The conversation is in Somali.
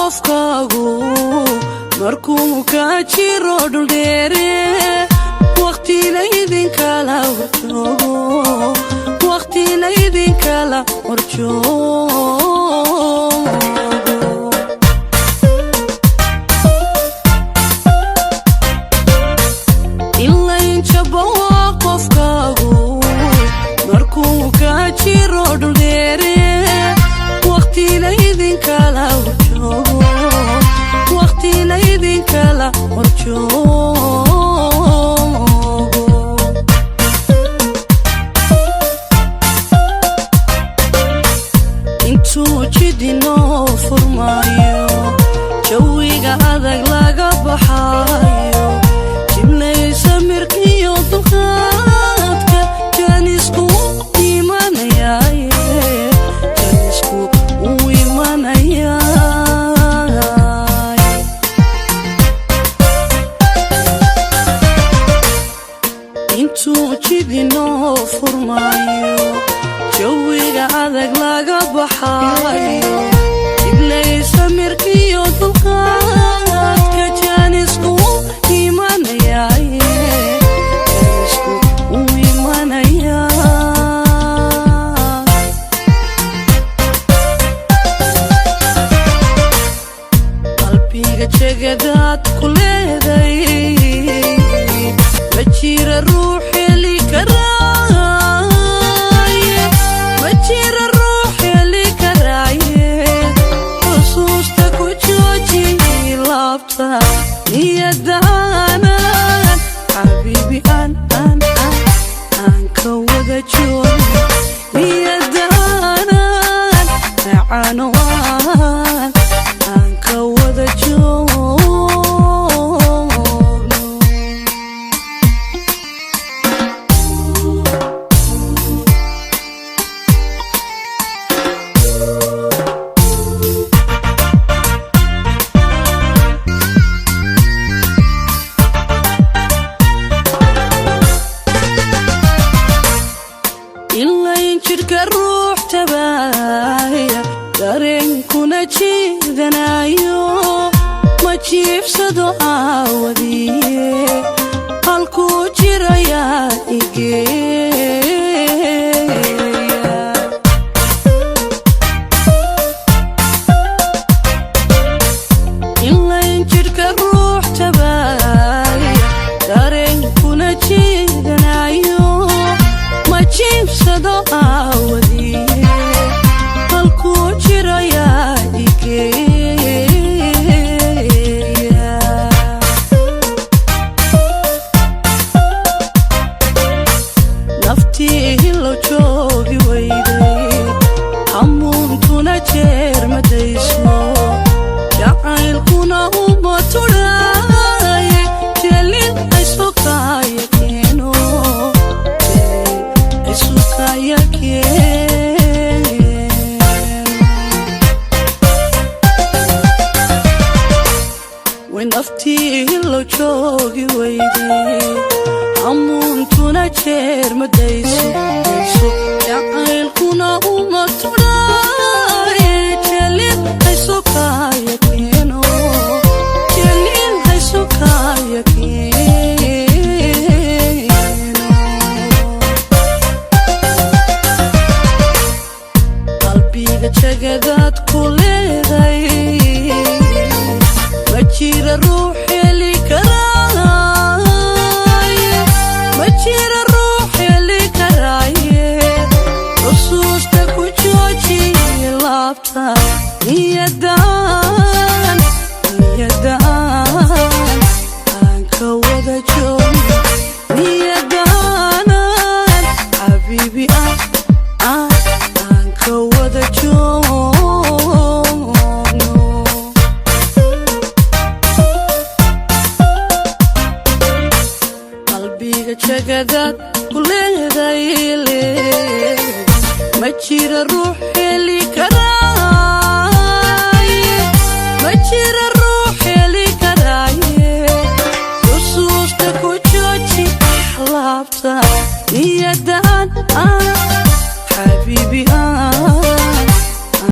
Qofkaagu markuu ka jiro dhuldheere, waqti laydinkala horjoogo, waqti laydinkala horjoogo. Ilayn jaba waa qofkaagu markuu ka jiro dhuldheere, waqti laydinkala horjoogo, waqti laydinkala horjoogo. Intuu jidinoo furmaayo, jawiga adag laga baxaayo, jibnaysa mirkiyo dulqaadka, jaanisku imanayaaye, jaanisku uu imanayaay. Intuu jidinoo furmaayo, jawiga adag laga baxaayo, jibnaysa mirkiyo dulqaadka, jaanisku imanayaaye, jaanisku uu imanayaa. Qalbiga jegadaad ku leeday ma jira ruux heli karaaye, ma jira ruux heli karaaye. Xusuusta ku jooji laabta niyadaanan, xabiibi, aan aan aan aan ka wada joogi niyadaanan, macano aan ka wada joogno. Ilayn jidhka ruux tabaaya, dareenkuna jiidanayo, ma jiibsado aawadiye, halkuu jirayaa igeeya. Ilayn jidhka ruux tabaaya, dareenkuna jiidanayo, ma jiibsado aawadiye, halkuu jirayaa igeeya. Naftii hilo joogi weyday, hamuuntuna jeer madayso, jacaylkuna uma tudhaaye, jelin aysukaya keeno, jelin aysukaya keeno. Way naftii hilo joogi weyday, hamuuntuna jeer madayso dayso, jacaylkuna uma tudhaaye, jelin haysukaya keeno, jelin haysukaya keeno. Qalbiga jagadaad ku leeday ma jira ruux heli karaaye, ma jira ruux heli karaaye. Xusuusta ku jooji laabta niyadaan, niyadaan aan ka wada joogno, niyadaanan, xabiibi, ah aan ka wada joogno. Qalbiga jagadaad ku leeday ma jira ruux heli karaaye, ma jira ruux heli karaaye. Xusuusta ku jooji laabta niyadaan.